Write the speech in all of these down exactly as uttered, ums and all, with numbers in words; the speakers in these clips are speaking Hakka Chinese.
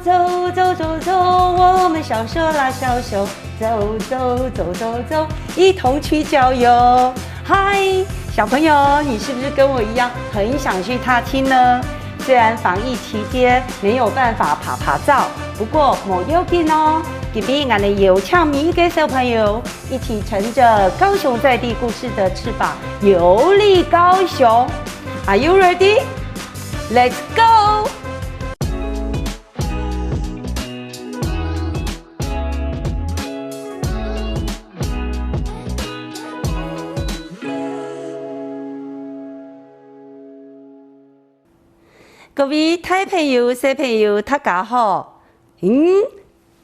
走走走走，我们小手拉小手，走走走走走，一同去郊游。嗨，小朋友，你是不是跟我一样很想去踏青呢？虽然防疫期间没有办法拍拍照，不过無要緊哦。今日俺们邀请每一个小朋友一起乘着高雄在地故事的翅膀，游历高雄。Are you ready? Let's go！各位大朋友、小朋友，大家好！嗯，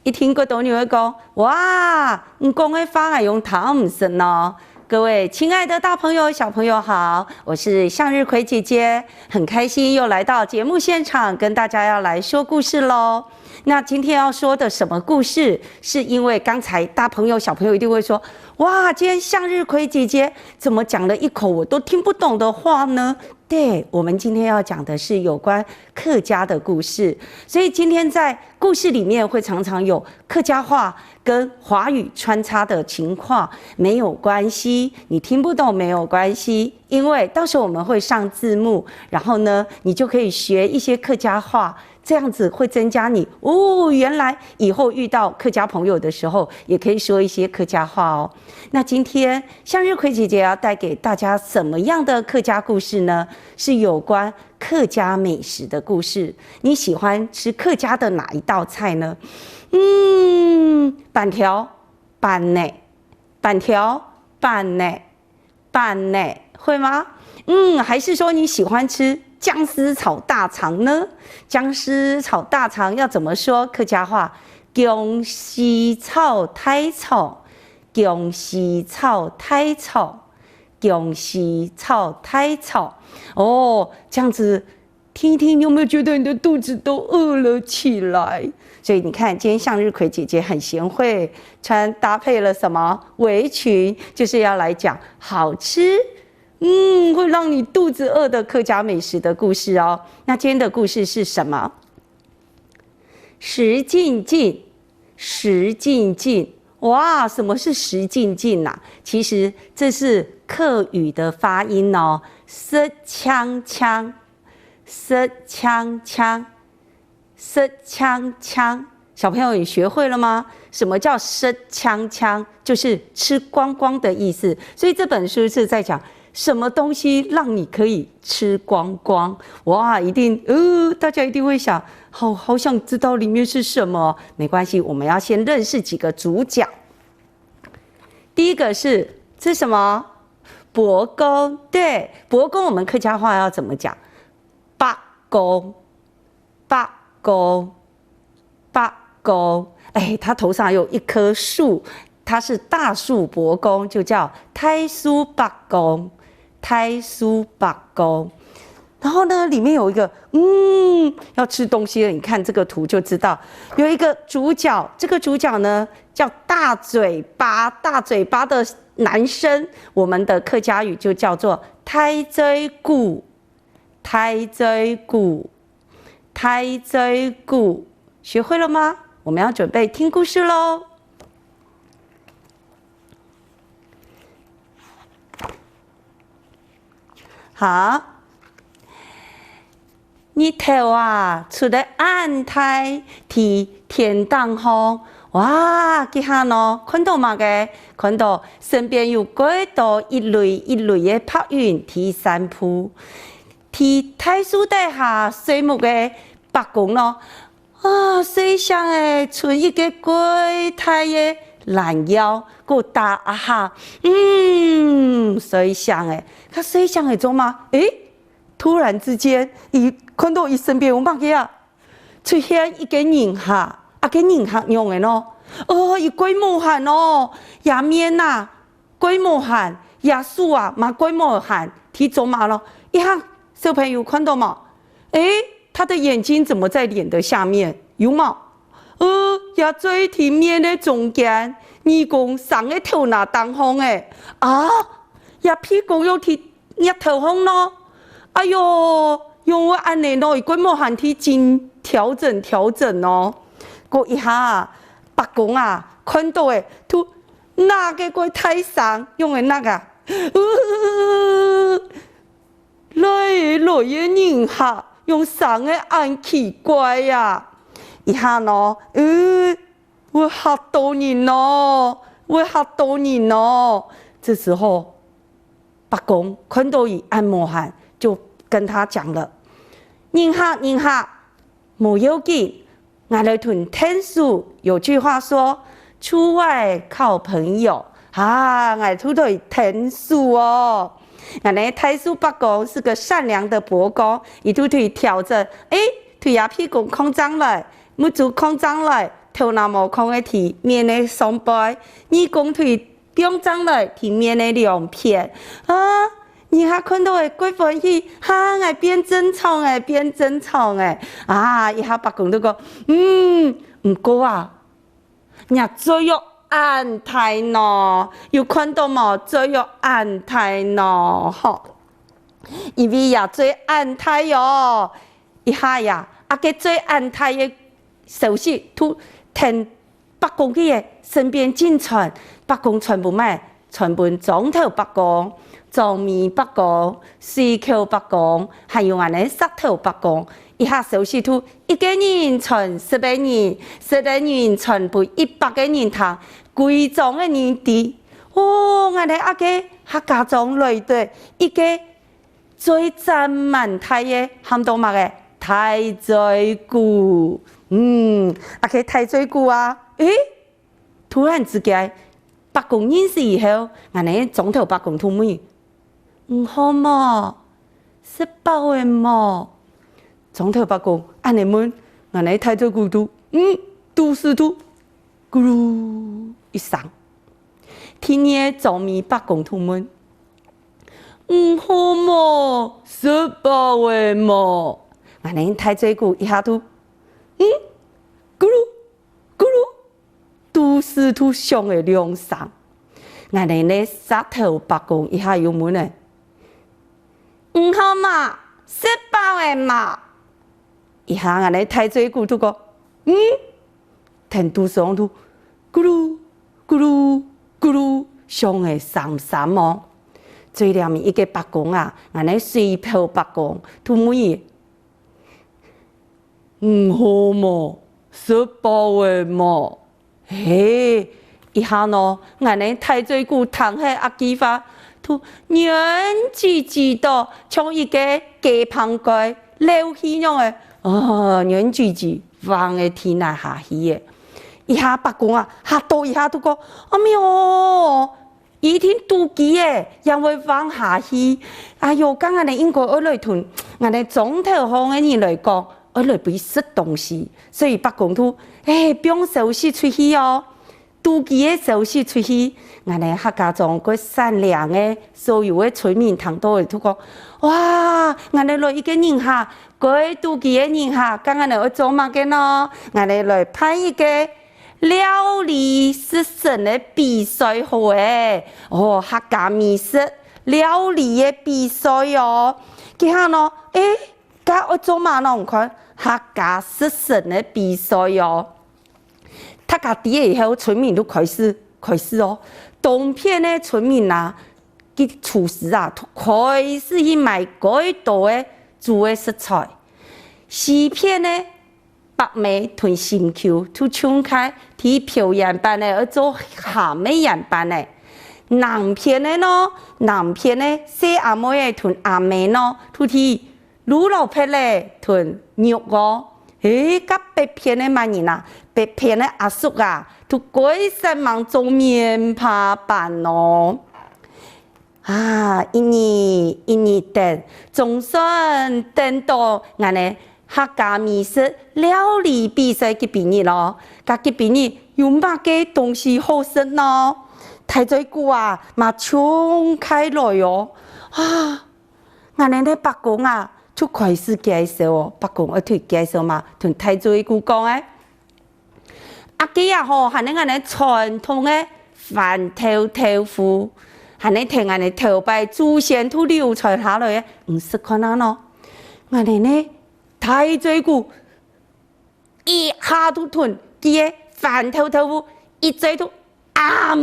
一定有兜人會講：「哇，你講个話𠊎仰聽毋識呢？」各位親愛的大朋友、小朋友好，我是向日葵姐姐，很開心又來到節目現場，跟大家要來說故事囉。那今天要說的什麼故事？是因為剛才大朋友、小朋友一定會說：「哇，今天向日葵姐姐怎麼講了一口我都聽不懂的話呢？」對，我們今天要講的是有關客家的故事，所以今天在故事裡面會常常有客家話跟華語穿插的情況，沒有關係，你聽不懂沒有關係，因為到時候我們會上字幕，然後呢，你就可以學一些客家話，這樣子會增加你，哦，原來以後遇到客家朋友的時候，也可以說一些客家話哦。那今天向日葵姐姐要帶給大家什麼樣的客家故事呢？是有關客家美食的故事。你喜歡吃客家的哪一道菜呢？嗯，粄條、粄仔、粄條、粄仔、粄仔，會嗎？嗯，還是說你喜歡吃薑絲炒大腸呢？薑絲炒大腸要怎麼說客家話？薑絲炒大腸，薑絲炒大腸，薑絲炒大腸。哦，這樣子聽一聽，你有沒有覺得你的肚子都餓了起來？所以你看，今天向日葵姐姐很賢慧，穿搭配了什麼圍裙，就是要來講好吃，嗯，會讓你肚子餓的客家美食的故事哦。那今天的故事是什麼？石進進，石進進。哇，什麼是石進進啊？其實這是客語的發音哦，食淨淨，食淨淨，食淨淨。小朋友，你學會了嗎？什麼叫食淨淨？就是吃光光的意思。所以這本書是在講什麼東西讓你可以吃光光？哇，一定，呃，大家一定會想，好，好想知道裡面是什麼。沒關係，我們要先認識幾個主角。第一個是，這是什麼？伯公，對，伯公我們客家話要怎麼講？伯公，伯公，伯公。哎，他頭上有一棵樹，他是大樹伯公，就叫大樹伯公，大樹伯公。然後呢，裡面有一個，嗯，要吃東西了，你看這個圖就知道，有一個主角，這個主角呢叫大嘴巴，大嘴巴的男生，我們的客家語就叫做大嘴牯，大嘴牯，大嘴牯。學會了嗎？我們要準備聽故事囉。好，日頭啊，出得恁大，在天頂項，哇，這下呢，看到麼个？看到身邊有幾多一蕊一蕊个白雲在散步。在大樹底下睡目个伯公呢，啊，睡醒仔伸一个幾大个懶腰，過打啊下，嗯，睡醒仔，佢睡醒仔做麼？誒，突然之間，佢看到佢身邊有麼个啊？出現一个人客，啊，該人客仰仔呢？哦，佢蓋無閒哦，這面啊，蓋無閒，這樹啊，嘛蓋無閒，在做麼咯？一下，小朋友看到無？誒，他的眼睛怎麼在臉的下面？有無？呃，這嘴在面个中間，耳公生个頭那頂項誒。啊，這鼻公又在額頭項咯。哎喲，仰會恁呢喏，佢个無閒地盡調整調整哦。過一下啊，伯公啊，看到誒，就拿个个大聲，仰會拿啊？呃，來來个人客，仰生个恁奇怪啊！一下喏，呃，會嚇到人哦，會嚇到人哦。這時候，伯公看到佢恁無閒，就跟他講了：「人客，人客，無要緊，𠊎來同𢯭手。」有句話說：「出外靠朋友。」啊，𠊎就來𢯭手哦。𠊎呢，大樹伯公是個善良的伯公，佢就對調整，誒，對啊，屁股䟘正來，目珠䟘正來，頭那毛䟘个地面个上背，耳公對放正來，地面个兩片。啊，人客看到會蓋歡喜，哈，𠊎變正常誒，變正常誒。啊，一下伯公就講：「嗯，毋過啊，若嘴又恁大喏，有看到無？嘴又恁大喏，吼。」因為呀，嘴恁大哦，一下呀，啊，該嘴恁大个 消息就跈伯公佢个身邊盡傳，伯公傳分麼个？傳分庄頭伯公、庄尾伯公、水口伯公，還有𠊎等石頭伯公。一下消息就一個人傳十個人，十個人傳分一百個人聽，歸庄个人知。哦，𠊎等啊个客家庄來著一個 嘴讚滿大个，喊到麼个？大嘴牯。嗯，啊，該大嘴牯啊，誒，突然之間，伯公認識以後，𠊎等庄頭伯公就問：「你好無？食飽了無？」庄頭伯公恁呢問，𠊎等大嘴牯就，嗯，肚屎就咕嚕一聲。第二个庄尾伯公就問： 「你好無？食飽了無？」𠊎等大嘴牯一下就，嗯，咕嚕，咕嚕，肚屎就響了兩聲。𠊎等个石頭伯公一下又問了：「你好無？食飽了無？」一下𠊎等大嘴牯就講：「嗯， 跈肚屎就咕嚕咕嚕咕嚕響了三三哦。最裡面一個伯公啊，𠊎等水口伯公就問佢：「你好無？食飽了無？」嘿，一下喏，𠊎等大嘴牯聽忒啊句話，就軟吱吱到像一個雞棚蓋漏氣樣仔，哦，軟吱吱橫个地泥下去了。 一下伯公啊，嚇到一下就講：「阿姆哦，一定肚飢了，正會橫下去。」哎喲，該𠊎等應該愛來同𠊎等庄頭項个人來講，愛來分佢食東西。所以伯公就，誒，放消息出去哦，肚飢个消息出去。𠊎等客家庄个善良个所有个村民聽到了就講：「哇，𠊎等來一個人客， 該肚飢个人客，該𠊎等愛做麼个呢？𠊎等來辦一個料理食神个比賽好誒！哦，客家美食料理个比賽哦！」這下呢，誒，該愛做麼呢？你看，客家食神个比賽哦！ 大家知了以後，村民就開始，開始哦。東片个村民啊，佢廚師啊，開始去買該多个煮个食材。西片个伯姆同心臼就像該在表演班个愛做鹹个演班个。南片个呢，南片个細阿妹仔同阿姆呢，就在 滷蘿蔔仔同肉哦。誒，該北片个麼人啊？北片个阿叔啊，就蓋煞猛做面帕粄哦。啊，一日一日等，總算等到𠊎等客家美食料理比賽該晡日咯。該該晡日有麼个東西好食呢？大嘴牯啊，嘛衝開來哦。啊， 𠊎等个伯公啊，就開始介紹哦，伯公愛同佢介紹嘛，同大嘴牯講誒。啊，該啊吼，還係𠊎等傳統个番豆豆腐，還係聽𠊎等頭擺祖先就流傳下來个，你食看啊喏。恁仔呢，大嘴牯一下就吞佢个番豆豆腐，一嘴就暗，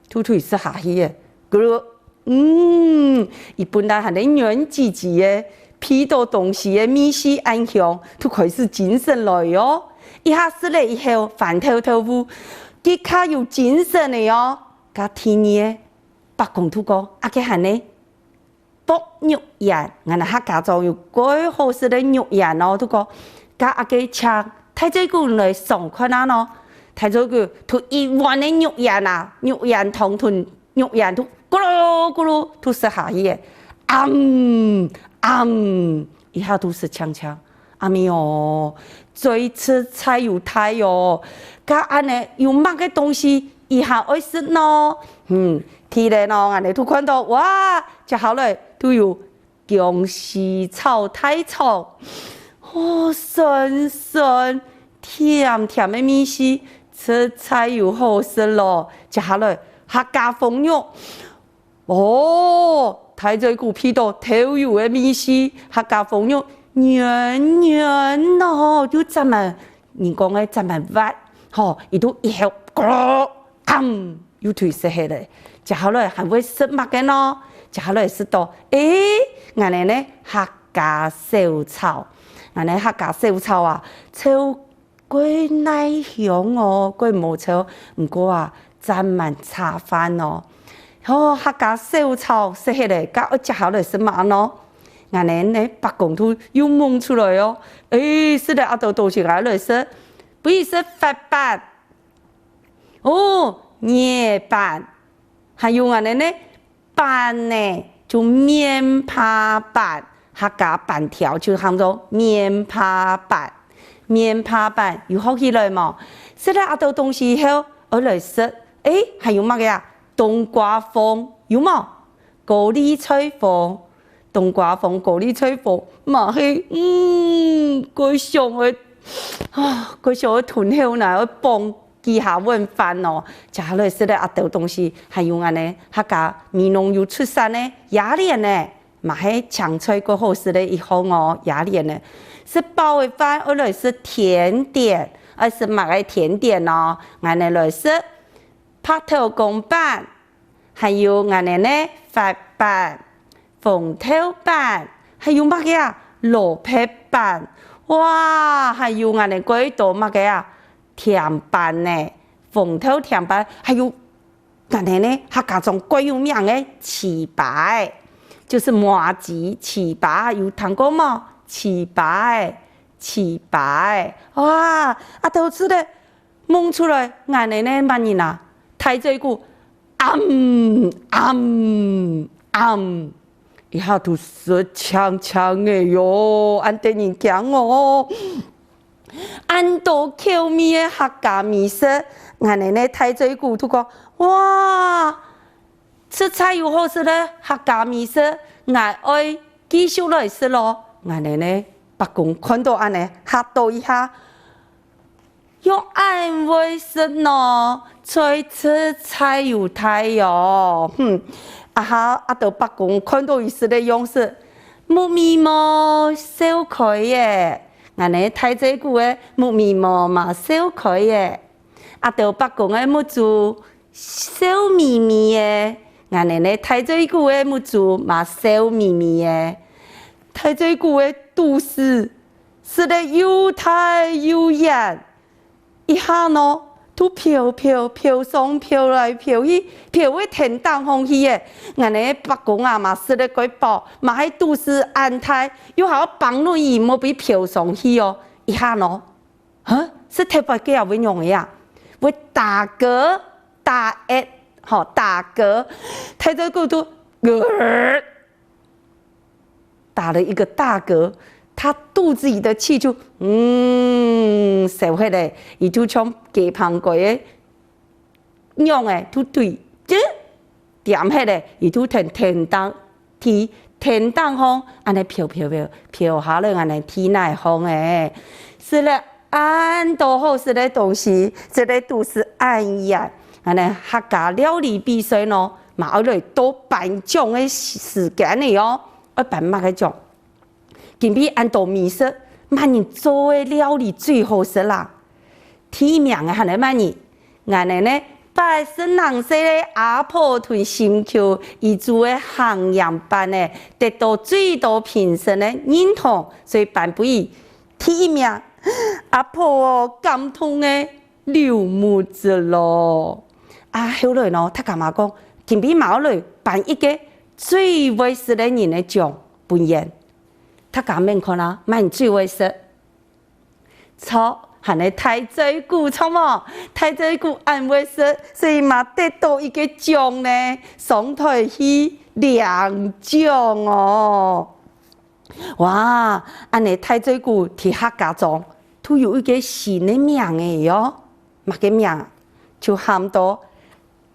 就吞食下去个。咕嚕，嗯，佢本來還在軟滋滋个，鼻著東西个味緒恁香，就開始精神來哦。一下食了以後，番豆豆腐，佢較有精神了哦。該第二个伯公就講：「啊，該恁仔呢？」剝肉圓，𠊎等客家庄有蓋好食个肉圓哦，就講：「該啊，該請大嘴牯來嚐看啊喏。」大嘴牯吞一碗个肉圓啊，肉圓湯吞肉圓就咕嚕咕嚕就食下去个，暗暗，一下就食淨淨。阿姆哦，嘴食菜油大哦，該恁仔有麼个東西佢還愛食呢？嗯，第一呢，𠊎等就看著，哇，接下來就有 薑絲炒大腸，哦，酸酸甜甜个味緒，實在有好食咯。接下來，客家封肉，哦，大嘴牯鼻著豆油个味緒，客家封肉軟軟哦，又浸滿，人講个浸滿滑，吼，佢就一口咕嚕，暗， 又吞食忒了。接下來還會食麼个呢？接下來食著，誒，𠊎等呢客家小炒，𠊎等客家小炒啊，炒蓋耐香哦，蓋無炒，毋過啊，浸滿茶飯哦。哦，客家小炒食忒了，該愛接下來食麼个呢？𠊎等呢伯公就又摸出來哦，誒，食了恁多東西，𠊎來食，不如食發粄。 哦，艾粄，還有𠊎等呢粄呢，就棉帕粄，客家粄條就喊做棉帕粄。棉帕粄有學起來無？食了恁多東西以後，愛來食，誒，還有麼个啊？冬瓜封，有無？高麗菜封， 冬瓜封高麗菜封，嘛係，嗯，蓋想愛，啊，蓋想愛吞口奶，愛傍幾下碗飯哦。接下來食了恁多東西，還有𠊎等呢客家美濃有出產个野蓮呢，嘛係青菜蓋好食个一項哦，野蓮呢。食飽个飯愛來食甜點，愛食麼个甜點呢？𠊎等來食白頭公粄，還有𠊎等呢發粄、 紅豆粄，還有麼个啊？蘿蔔粄，哇，還有𠊎等蓋多麼个啊？甜粄呢，紅豆甜粄，還有𠊎等呢客家庄蓋有名个糍粑，就係麻糬糍粑，有聽過無？糍粑，糍粑，哇，啊，都係咧，摸出來，𠊎等呢麼人啊？大嘴牯，暗暗暗，一下就食淨淨个喲，恁得人驚哦！恁多口味个客家美食，𠊎等呢大嘴牯就講：「哇，實在有好食个客家美食，𠊎愛繼續來食咯。」𠊎等呢伯公看著恁仔，嚇著一下， 仰恁會食呢？菜色菜有大哦！哼，啊哈，啊，都伯公看著佢食个樣式，目眉毛笑開耶！𠊎等大嘴牯个目眉毛嘛笑開耶！啊，都伯公个目珠笑眯眯耶！𠊎等大嘴牯个目珠嘛笑眯眯耶！大嘴牯个肚屎 食得又大又圓。一下呢，就飄飄飄上飄來飄去，飄个天頂項去耶。𠊎等伯公啊嘛食得蓋飽，嘛係肚屎恁大，又還愛挷等佢莫分飄上去哦。一下呢，哈，食忒飽个啊會仰仔啊？會打嗝，打噎，吼，打嗝。大嘴牯就，呃， 打了一個大嗝，他肚子裡的氣就，嗯，消忒了，佢就像雞挷蓋个樣仔，就對，就恬忒了，佢就跈天頂，地天頂項，恁仔飄飄飄，飄下來恁仔地泥項仔。食了恁多好食个東西，食个肚屎恁圓，恁仔客家料理比賽呢，嘛愛來到頒獎个時間了哦，愛頒麼个獎？今晡日恁多美食，麼人做个料理最好食啦？第一名个還係麼人？𠊎等呢，八十零歲个阿婆同心臼，佢煮个鹹鹽粄呢，得到最多評審个認同，所以頒分佢第一名。阿婆哦，感動个流目汁咯。啊，後來呢，大家嘛講，今晡日嘛愛來頒一個最會食个人个獎分佢。大家愐看啊，麼人最會食？著，還係大嘴牯，著無？大嘴牯恁會食，所以嘛得到一個獎呢，上台去領獎哦。哇，恁呢大嘴牯在客家莊都有一個新个名仔喲。麼个名啊？就喊到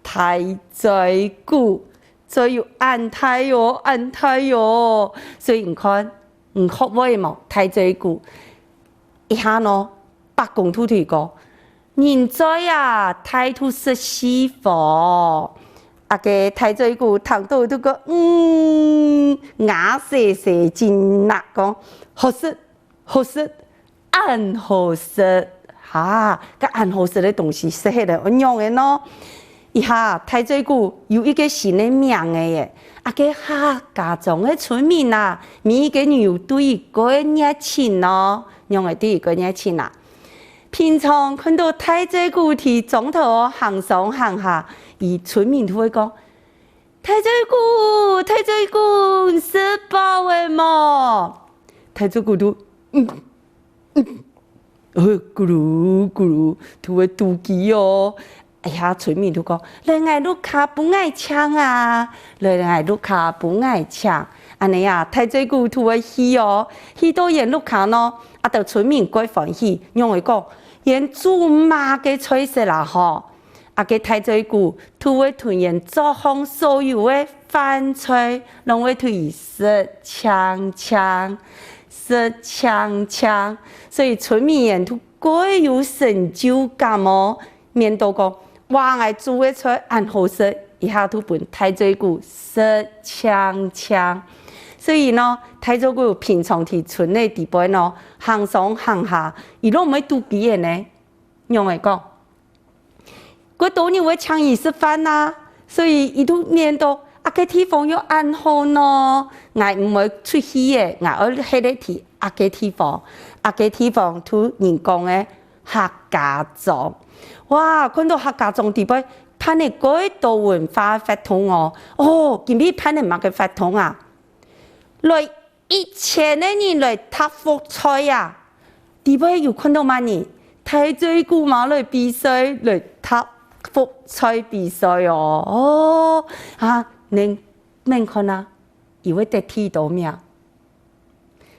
大嘴牯，嘴有恁大哦，恁大哦。所以你看，你學會無？大嘴牯。一下呢，伯公就對佢講：「人嘴啊，大到食四方。」啊，該大嘴牯聽到就講：「嗯，牙細細真辣。」講：「好食，好食，恁好食。」哈，該恁好食个東西食忒了，愛仰仔呢？一下大嘴牯有一個新个名仔耶，啊，該客家莊个村民啊，每一個人有對佢个熱情哦，仰仔對佢个熱情啊？平常看到大嘴牯在莊頭哦行上行下，佢村民就會講：「大嘴牯，大嘴牯，你食飽了無？」大嘴牯就：「嗯，嗯。」呃，咕嚕咕嚕，就會肚飢哦。哎呀，村民就講：「來𠊎屋下分𠊎請啊，來𠊎屋下分𠊎請。」恁呢啊，大嘴牯就會去哦，去到佢屋下呢，啊，就村民蓋歡喜，仰仔講：「你煮麼个菜色啊吼？」啊，該大嘴牯就會同佢桌項所有个飯菜，攏會同佢食淨淨，食淨淨。所以村民就蓋有成就感哦，面到講：「哇，𠊎煮个菜恁好食！」一下就分大嘴牯食淨淨。所以呢，大嘴牯平常在村仔裡背呢，行上行下，佢都毋會肚飢个呢。仰仔講？ 蓋多人會請佢食飯啊，所以佢就面到：「啊，該地方又恁好呢，𠊎毋會出去耶，𠊎愛歇在這啊該地方。」啊，該地方就人講个客家莊。哇，看到客家莊裡背辦了蓋多文化活動哦！哦，今晡日辦了麼个活動啊？來 一千个人來擇福菜啊！裡背有看到麼人？大嘴牯嘛來比賽，來擇福菜比賽哦！哦，啊，你愐看啊，佢會得第幾名？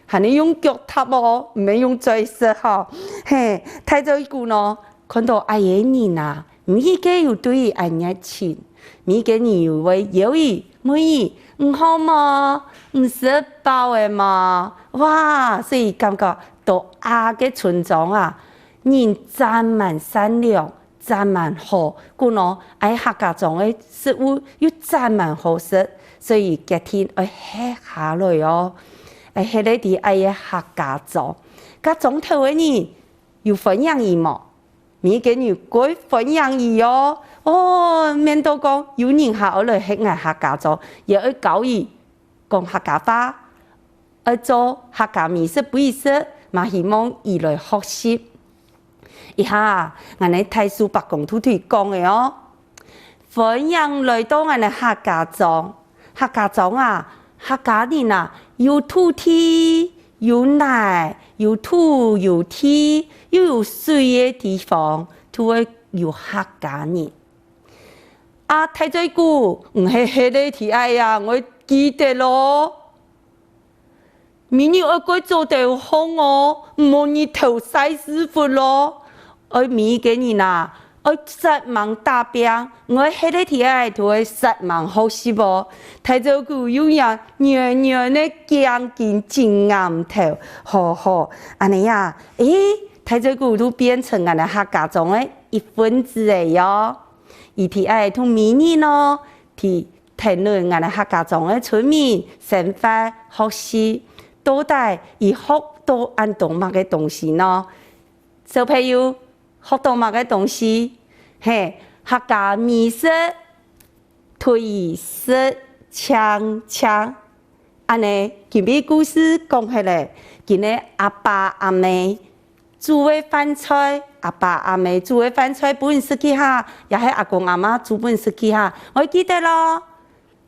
還係用腳擇哦，毋係用嘴食吼。嘿，大嘴牯呢，看到恁樣个人啊， 每一個有對佢恁熱情，每一個人又會邀佢、問佢：「你好無？你食飽了無？」哇，所以感覺到啊，該村莊啊，人真蠻善良，真蠻好。故呢，啊，客家莊个食物又真蠻好食，所以決定愛歇下來哦。愛歇在這啊个客家莊，該莊頭个人有歡迎佢無？ 每個人蓋歡迎佢哦。哦，面到講有人客愛來歇𠊎客家莊，也愛教佢講客家話，愛做客家美食分佢食，嘛希望佢來學習。一下啊，𠊎个大樹伯公就對佢講个哦：「歡迎來到𠊎个客家莊。 客家莊啊，客家人啊，有土地，有泥，有土有地，又有水个地方，就會有客家人。」啊，大嘴牯，你歇歇在這啊，𠊎記得咯。 每日愛蓋早兜䟘哦，毋好日頭曬屎朏咯。愛每個人啊，愛煞猛打拚，愛歇在這啊就愛煞猛學習哦。大嘴牯用佢圓圓个頸根真頷頭，好好，恁樣啊，欸，大嘴牯就變成𠊎个客家莊个一份子了喲。佢這啊同每日哦，佢 跈等𠊎等客家庄个村民生活學習，到底佢學到恁多麼个東西呢？小朋友，學到麼个東西？嘿，客家美食，推食淨淨。恁呢，今晡故事講忒咧，今日阿爸阿姆煮个飯菜，阿爸阿姆煮个飯菜分你食去哈，也係阿公阿媽煮分你食去哈，愛記得咯。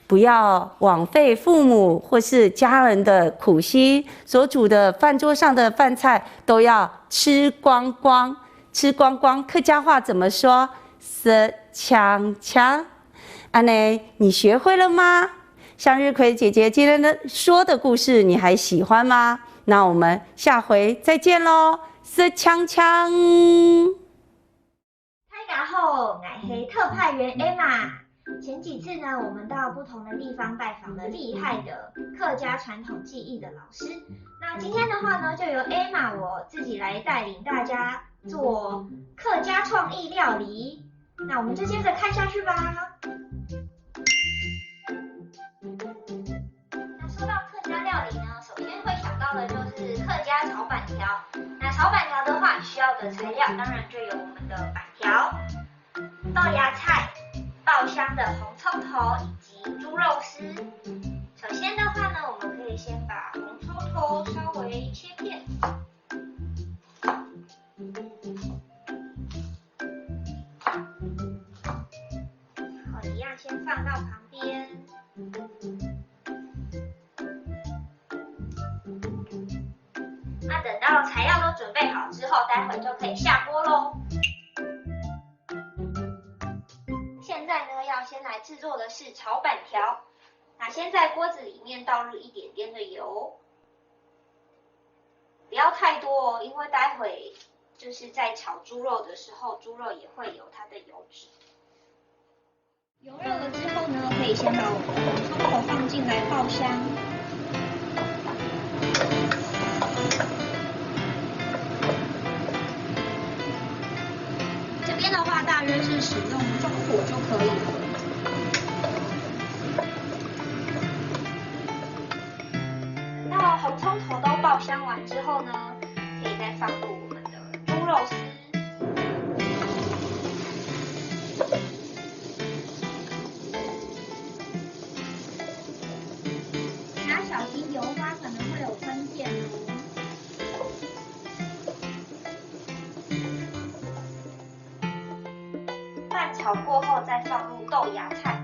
不要枉費父母或是家人的苦心，所煮的飯桌上的饭菜都要吃光光，吃光光。客家話怎麼說？食淨淨。恁呢，你學會了嗎？向日葵姐姐今天的說的故事，你還喜歡嗎？那我們下回再見咯，食淨淨。 大家好，我是特派員 Emma。前几次呢，我们到不同的地方拜访了厉害的客家传统技艺的老师。那今天的话呢，就由 Emma 我自己来带领大家做客家创意料理。那我们就接着看下去吧。那说到客家料理呢，首先会想到的就是客家炒粄条。那炒粄条的话，需要的材料当然就有我们的粄条、豆芽菜、爆香的红葱头以及猪肉丝。首先的话呢，我们可以先把红葱头稍微切片，好，一样先放到旁边。那等到材料都准备好之后，待会就可以下锅喽。现在呢，要先来制作的是炒粄条。那先在锅子里面倒入一点点的油，不要太多哦，因为待会就是在炒猪肉的时候，猪肉也会有它的油脂。油热了之后呢，可以先把我们的葱头放进来爆香。这边的话，大约是使用中火就可以了。到红葱头都爆香完之后呢，可以再放入我们的猪肉丝。你要小心油花可能会有喷溅哦。拌炒过后再放入豆芽菜。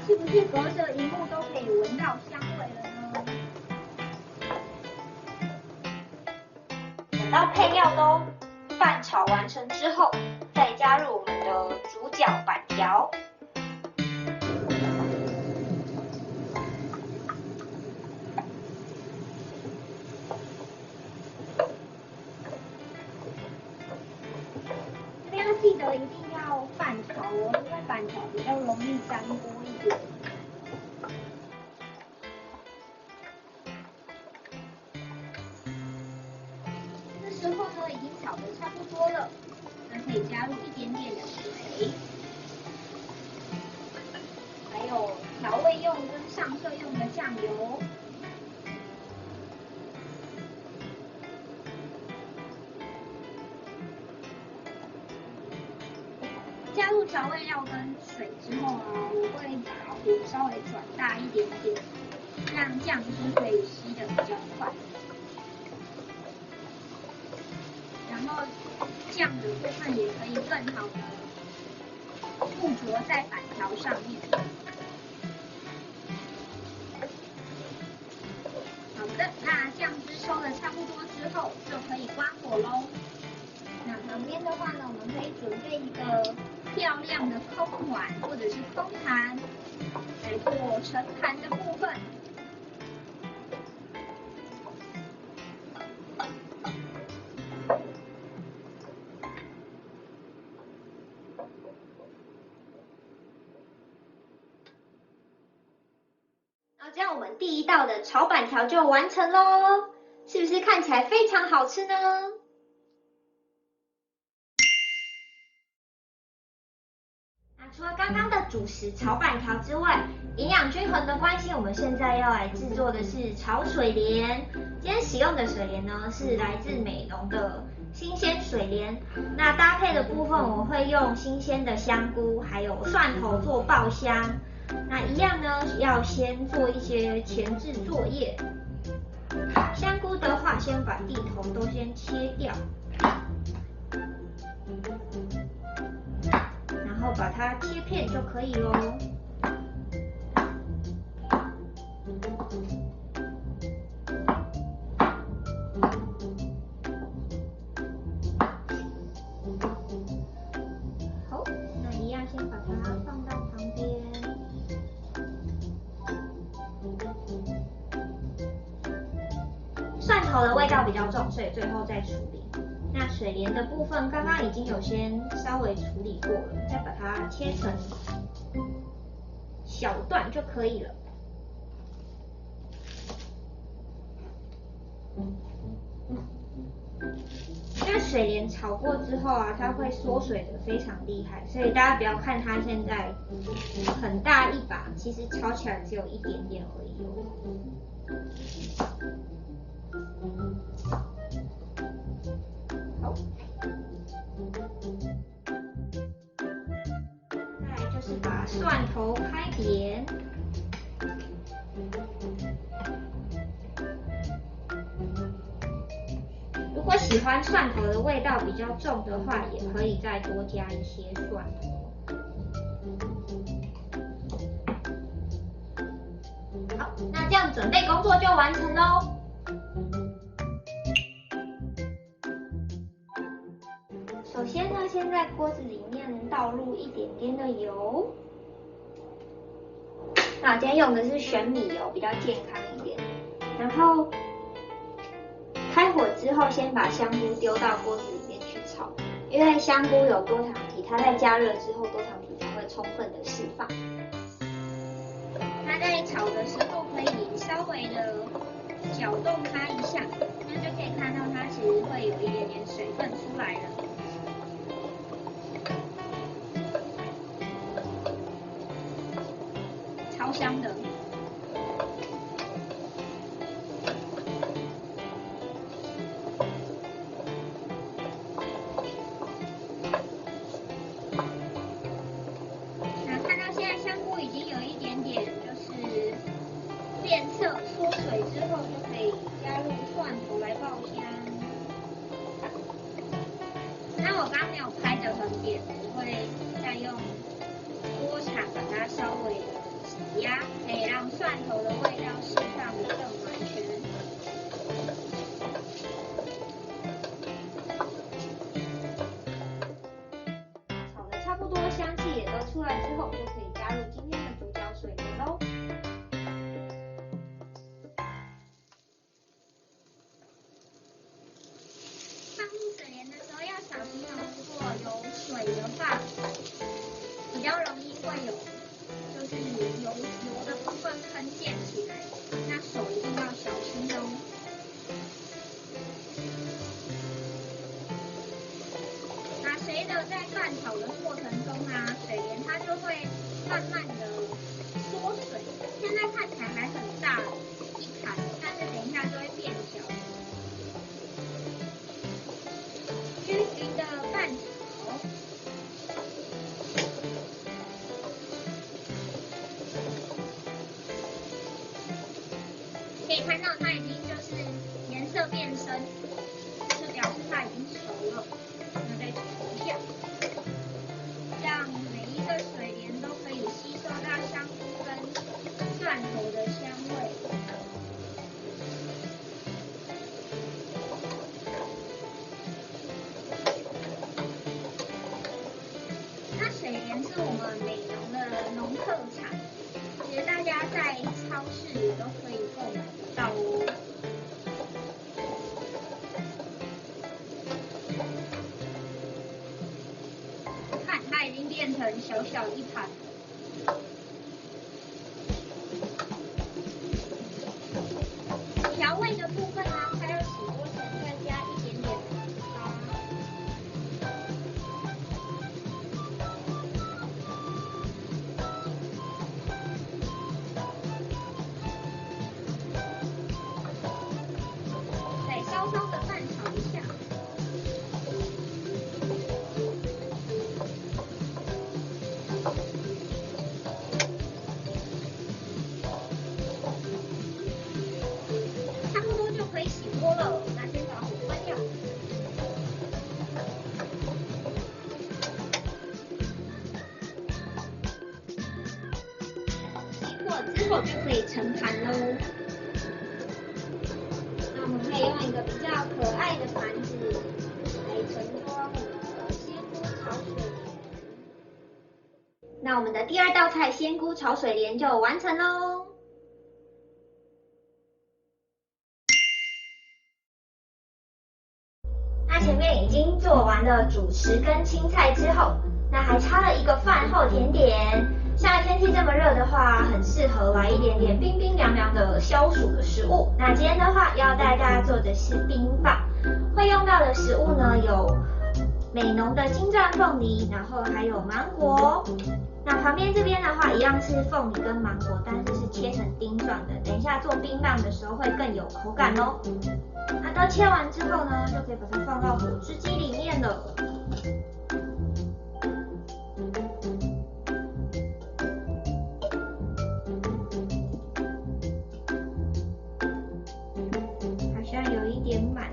是不是隔着荧幕都可以闻到香味了呢？等到配料都拌炒完成之后，再加入我们的主角粄条。 这边要记得一定要拌炒哦，因为粄条比较容易粘锅一点。这时候呢，已经炒得差不多了，那可以加入一点点的水，还有调味用跟上色用的酱油。 加入调味料跟水之后啊，我会把火稍微转大一点点，让酱汁可以吸得比较快。然后酱的部分也可以更好的附着在粄条上面。 好的，那酱汁收的差不多之后，就可以关火喽。那旁边的话呢，我们可以准备一个漂亮的空碗或者是空盘，来做盛盘的部分。 那这样我们第一道的炒粄条就完成喽。是不是看起来非常好吃呢？那除了刚刚的主食炒粄条之外，营养均衡的关系，我们现在要来制作的是炒水莲。今天使用的水莲呢，是来自美浓的新鲜水莲。那搭配的部分，我会用新鲜的香菇还有蒜头做爆香。那一样呢，要先做一些前置作业。香菇的话，先把蒂头都先切掉，然后把它切片就可以哦。好，那一样先把它放到旁边。蒜头的味道比较重，所以最后再处理。那水莲的部分刚刚已经有先稍微处理过了，再把它切成小段就可以了。因为水莲炒过之后啊，它会缩水的非常厉害，所以大家不要看它现在很大一把，其实炒起来只有一点点而已哦。好。再来就是把蒜头拍扁。如果喜欢蒜头的味道比较重的话，也可以再多加一些蒜头。好，那这样准备工作就完成喽。首先呢，先在锅子里面倒入一点点的油。那我今天用的是玄米油，比较健康一点。然后开火之后，先把香菇丢到锅子里面去炒，因为香菇有多糖体，它在加热之后，多糖体才会充分的释放。它在炒的时候可以稍微的搅动它一下，那就可以看到它其实会有一点点水分出来了。超香的。那看到现在香菇已经有一点点就是变色缩水之后，就可以加入蒜头来爆香。那我刚刚没有拍得很扁，我会再用锅铲把它稍微的挤压，可以让蒜头的味道释放的更完全。炒的差不多，香气也都出来之后，就可以加入今天的主角水莲喽。放入水莲的时候要小心哦，如果有水的话，比较容易会有，就是油油的部分喷溅起来，那手一定要小心哦。那随着在煸炒的过程中啊，水莲它就会慢慢的缩水，现在看起来还很大一盘，但是等一下就会变小。均匀的煸炒。可以看到它已经就是颜色变深，就表示它已经熟了。那再炒一下，让每一个水莲都可以吸收到香菇跟蒜头的香味。那水莲是我们美浓的农特产，其实大家在超市也都可以购买得到哦。看，它已经变成小小一盘了。调味的部分呢，还有之后就可以盛盘喽。那我们可以用一个比较可爱的盘子来盛装我们的鲜菇炒水莲。那我们的第二道菜鲜菇炒水莲就完成喽。那前面已经做完了主食跟青菜之后，那还差了一个饭后甜点。现在天气这么热的话，很适合来一点点冰冰凉凉的消暑的食物。那今天的话要带大家做的是冰棒，会用到的食物呢有美浓的金钻凤梨，然后还有芒果。那旁边这边的话一样是凤梨跟芒果，但是是切成丁状的，等一下做冰棒的时候会更有口感哦。那都切完之后呢，就可以把它放到果汁机里面了。好像有一点满。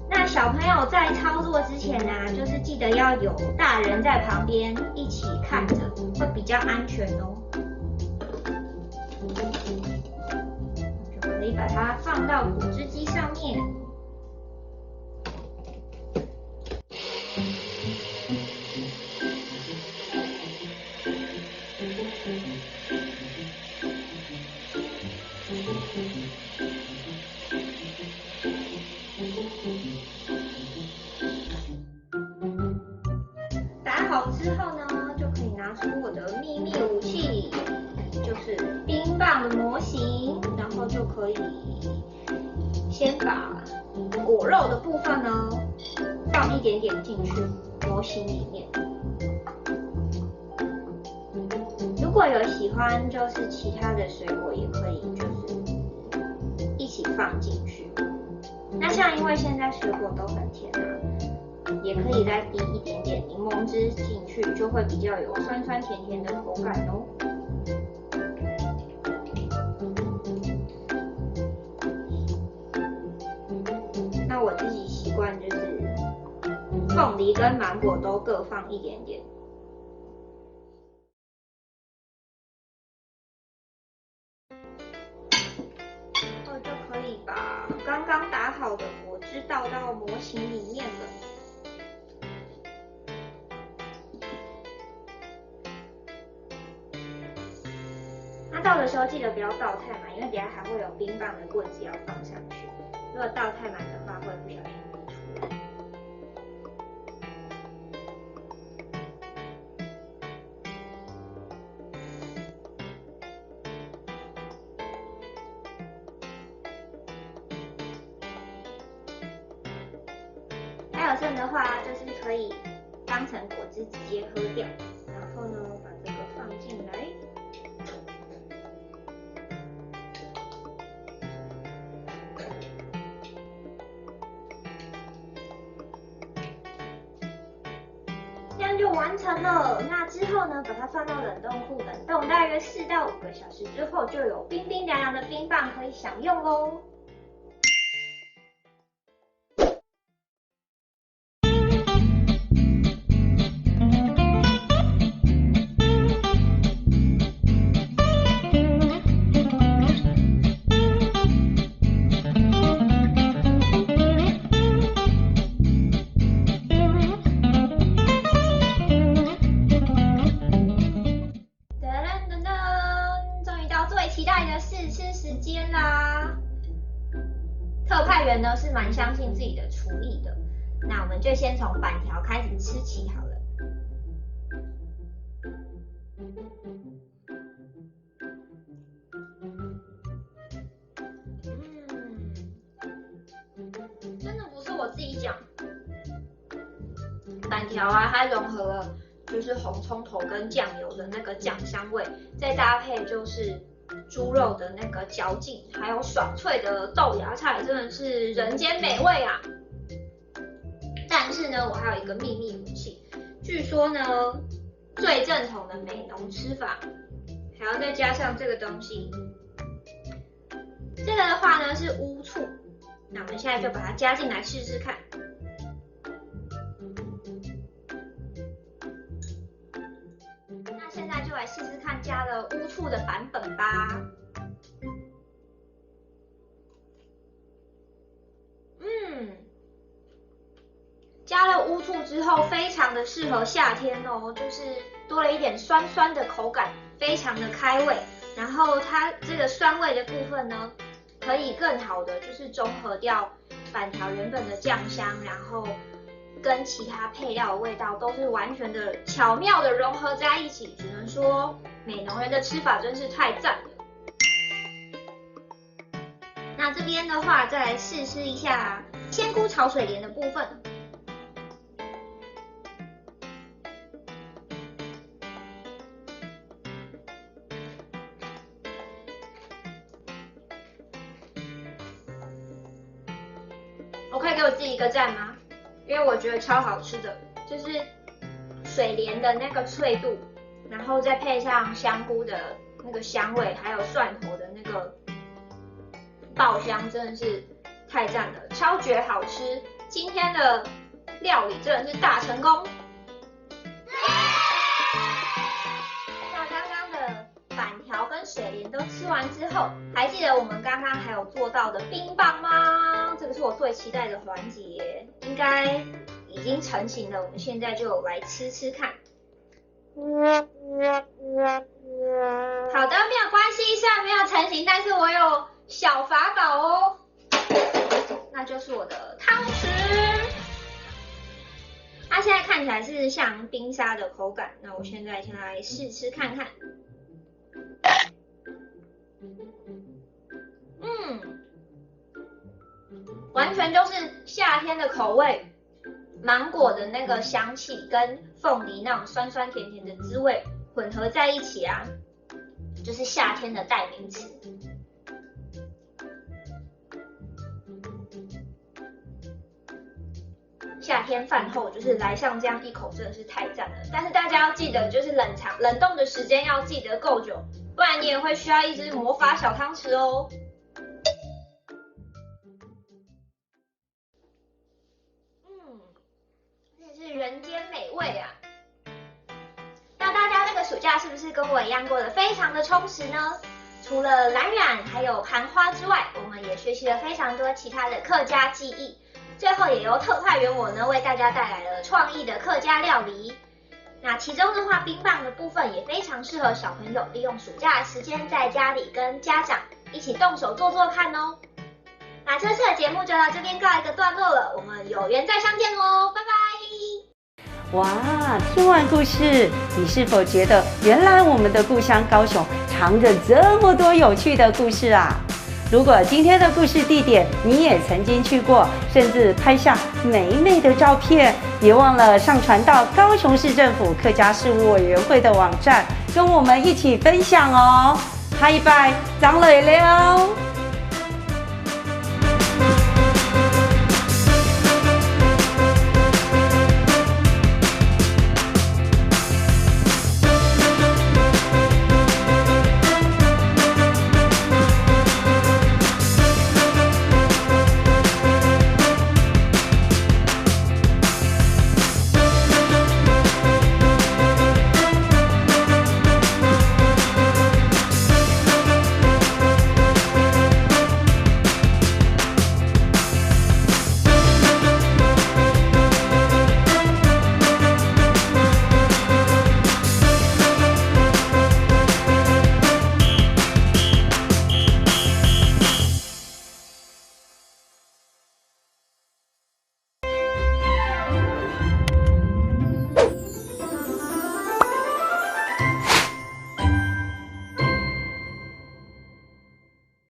那小朋友在操作之前啊，就是记得要有大人在旁边一起看着，会比较安全哦。就可以把它放到果汁机上面。打好之后呢，就可以拿出我的秘密武器，就是冰棒的模型，然后就可以先把果肉的部分呢放一点点进去模型里面。如果有喜欢，就是其他的水果也可以，就是一起放进去。那像因为现在水果都很甜啊，也可以再滴一点点柠檬汁进去，就会比较有酸酸甜甜的口感哦。那我自己习惯就是凤梨跟芒果都各放一点点。然后就可以把刚刚打好的果汁倒到模型里面了。那倒的时候记得不要倒太满，因为等一下还会有冰棒的棍子要放上去。如果倒太满的话，会不小心滴出来。还有剩的话，就是可以当成果汁直接喝掉。然后呢，把这个放进来。这样就完成了。那之后呢，把它放到冷冻库冷冻大约四到五个小时之后，就有冰冰凉凉的冰棒可以享用喽。噔噔噔噔，终于到最期待的试吃时间啦！特派员呢是蛮相信自己的厨艺的，那我们就先从粄条开始吃起好了。嗯，真的不是我自己讲，粄条啊，它融合了就是红葱头跟酱油的那个酱香味，再搭配就是猪肉的那个嚼劲，还有爽脆的豆芽菜，真的是人间美味啊！但是呢，我还有一个秘密武器，据说呢，最正统的美浓吃法，还要再加上这个东西。这个的话呢是乌醋，那我们现在就把它加进来试试看。那现来试试看加了乌醋的版本吧。嗯，加了乌醋之后，非常的适合夏天哦，就是多了一点酸酸的口感，非常的开胃。然后它这个酸味的部分呢，可以更好的就是中和掉粄条原本的酱香，然后跟其他配料的味道都是完全的巧妙的融合在一起。只能说美浓人的吃法真是太赞了。那这边的话，再来试吃一下鲜菇炒水莲的部分。我可以给我自己一个赞吗？因为我觉得超好吃的，就是水莲的那个脆度，然后再配上香菇的那个香味，还有蒜头的那个爆香，真的是太赞了，超绝好吃。今天的料理真的是大成功。那刚刚的粄条跟水莲都吃完之后，还记得我们刚刚还有做到的冰棒吗？这个是我最期待的环节，应该已经成型了，我们现在就来吃吃看。好的，没有关系，虽然没有成型，但是我有小法宝哦。那就是我的汤匙。它现在看起来是像冰沙的口感，那我现在先来试吃看看。嗯，完全就是夏天的口味，芒果的那个香气跟凤梨那种酸酸甜甜的滋味混合在一起啊，就是夏天的代名词。夏天饭后就是来上这样一口，真的是太赞了。但是大家要记得，就是冷藏冷冻的时间要记得够久，不然你也会需要一只魔法小汤匙哦。嗯，真的是人间美味啊！那大家这个暑假是不是跟我一样过得非常的充实呢？除了蓝染还有盘花之外，我们也学习了非常多其他的客家技艺。最后也由特派员我呢为大家带来了创意的客家料理。那其中的话，冰棒的部分也非常适合小朋友利用暑假的时间在家里跟家长一起动手做做看哦。那这次的节目就到这边告一个段落了，我们有缘再相见哦，拜拜。哇，听完故事，你是否觉得原来我们的故乡高雄藏着这么多有趣的故事啊？如果今天的故事地点你也曾经去过，甚至拍下美美的照片，别忘了上传到高雄市政府客家事务委员会的网站，跟我们一起分享哦。下一拜，张磊聊。